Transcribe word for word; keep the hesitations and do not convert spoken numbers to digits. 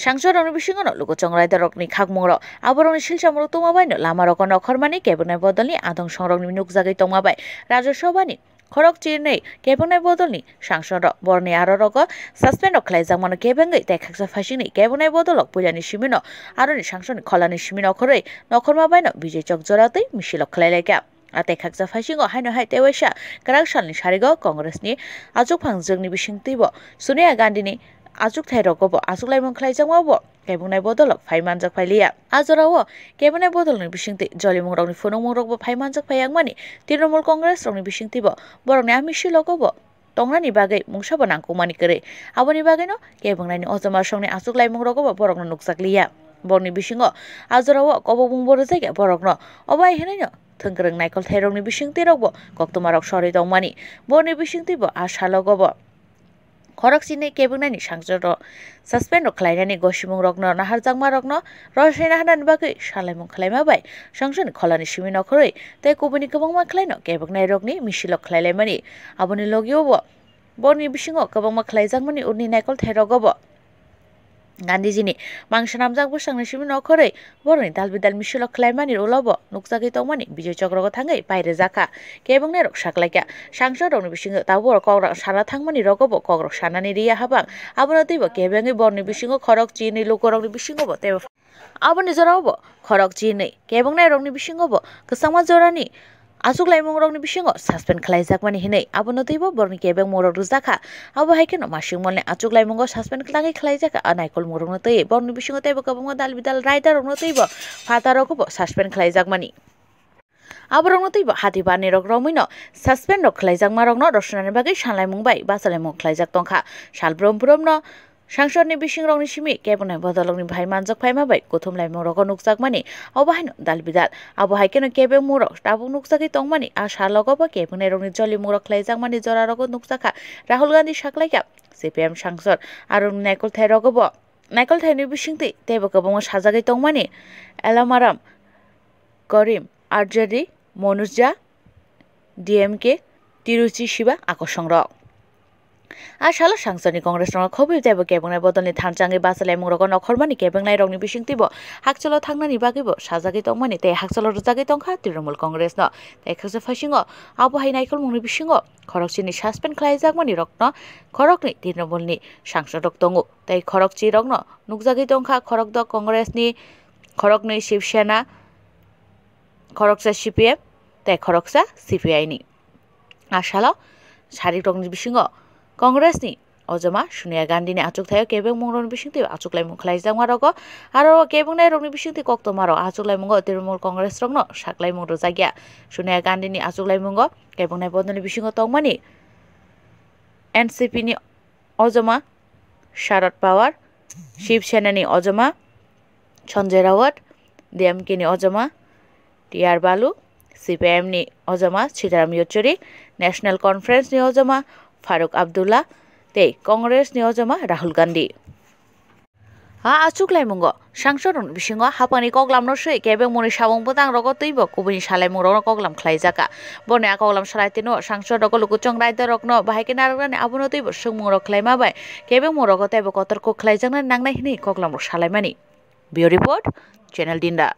Sangsorokni bisingo no lukuchong raidarokni khakmungrok aborokni silsamrok tongma baino lamarogo nokhormani kebengnaini bodolni adong songrokni nukjagwi tongma bai Rajya Sabhani khorok chinwi kebengnaini bodolni sangsodrok borokni arorogo suspendrok khlaijakmano kebengwi tei khaksa phaisingni kebengnaini bodolrok puilani simino aroni sangsodni kholani simino okhorwi nokhorma baino Bijay Chowk jora twi misilrok khlailaikha. A tei khaksa phaisingo haino hai tei waisa kwrak salni sarigo Congressni achukphang jwkni bisingtwibo Sonia Gandhini achukthairokgobo achuklaimung khlaijakmabo kebengnaini bodolrok phai manjak phailiya. A jorao kebengnaini bodolrokni bisingtwi jolimungrokni phunukmungrokbo phai manjak phaijakmani Trinamool Congressrokni bisingtwibo borokni a misilogobo tongnani bagwi mungsabo nangkukmani kwrwi. Aboni bagwino kebengnaini ojomasongni achuklaimung rogobo borokno nukjakliya. Borokni bisingo a jorao kobokbungbo rwjakya borokno. Obo hai hwnwino thwngkwrwng naikolthairokni bisingtwirokbo koktwmarok sorwi tongmani. Borokni bisingtwibo a salogobo khorok chinwi kebengnaini sangsodrok suspendrok khlainani gosimungrokno naharjakmarokno rosai naharnani bagwi salaimung khlaima bai sangsodni kholani simi nokhorwi tei kubuni kwbangma khlaino kebengnairokni misilrok khlailaimani. Aboni logiobo borokni bisingo kwbangma khlaijakmani urni naikolthairogobo Gandhijini mangsa namjak bwsakni simi nokhorwi borokni dal bidal misilrok khlaimani ulobo nukjagwi tongmani Bijay Chowk rogo thangwi pairwjakha. Kebengnairok saklaikha, sangsodrokni bisingo tabuk kokrok sana thangmani rogobo kokrok sanani riya habang. Abono twibo kebengwi borokni bisingo khorok chinwi lukurokni bisingobo teibo Aboni jorao bo khorok chinwi kebengnairokni bisingo bo kwchangma jorani achuklaimungrokni bisingo suspend khlaijakmani hwnwi abono twibo borokni kebengmungrok rwjakha. Abo hai kheno masingmolni achuklaimungo suspend tangwi khlaijakha a naikolmungrokno twi. Borokni bisingo teibo kwbangma dal bidal raidarokno twibo phatarokbo suspend khlaijakmani. Aborokno teibo hati barnirok romwino suspend rok khlaijakmarokno rosonani bagwi sanlaimung bai bachalaimung khlaijak tongkha. Sal brom bromno sangsodni bisingrokni simi kebengnaini bodolrokni phai manjak phaima bai kuthumlaimung rogo nukjakmani obo haino dal bidal. Abo hai kheno kebengmungrok tabuk nukjagwi tongmani a salogo bo kebengnairokni jolimungrok khlaijakmani jorarogo nukjakha. Rahul Gandhi saklaikha C P M sangsod aroni naikolthairogo bo naikolthaini bisingtwi teibo kwbangma sajagwi tongmani Elamaram Karim, R J D, Manoj Jha, D M K, Tiruchi Shiva a kosongrok. A salo sangsodni Congressrokno khobwi teibo kebengnaini bodolni thansa wngwi bachalaimung rogo nokhormani kebengnairokni bisingtwibo hakchalo thangnani bagwibo sajagwi tongmani tei hakchalo rwjagwi tongkha Trinamool Congressno. Tei khaksa phaisingo abo hai naikolmungni bisingo khorok chinwi suspend khlaijakmani rokno khoroknwi Trinamoolni sangsodrok tongo tei khorok chirokno nukjagwi tongkha khorok dok Congressni, khoroknwi Shiv Sena, khoroksa C P M tei khoroksa C P I ni. A salo sarikrokni bisingo Congressni ojoma Sonia Gandhini achukthaio kebengmungrokni bisingtwi achuklaimung khlaijakma rogo aro kebengnairokni bisingtwi koktwmarok achuklaimungo Trinamool Congressrokno saklaimung rwjakya. Sonia Gandhini achuklaimungo kebengnaini bodolni bisingo tongmani N C P ni ojoma Sharad Pawar, Shiv Sena ni ojoma Sanjay Raut, D M K ni ojoma T R Balu, C P I M ni ojoma Sitaram Yechury, National Conference ni ojoma Farooq Abdullah tei Congress ni ojoma Rahul Gandhi. A achuklaimungo sangsodrokni bisingo haphangni koklamno swi kebengmungni samung bwtangrogo twibo kubuini salaimungrokno koklam khlaijakha. Boni a koklam salai twino sangsodrogo lukuchwng raidarokno bahai khe narwknani abono twibo swngmungrok khlaima bai kebengmungrogo teibo kotor kuk khlaijaknani nangnai hwnwi koklamrok salaimani. Bureau Report, Channel Dinda.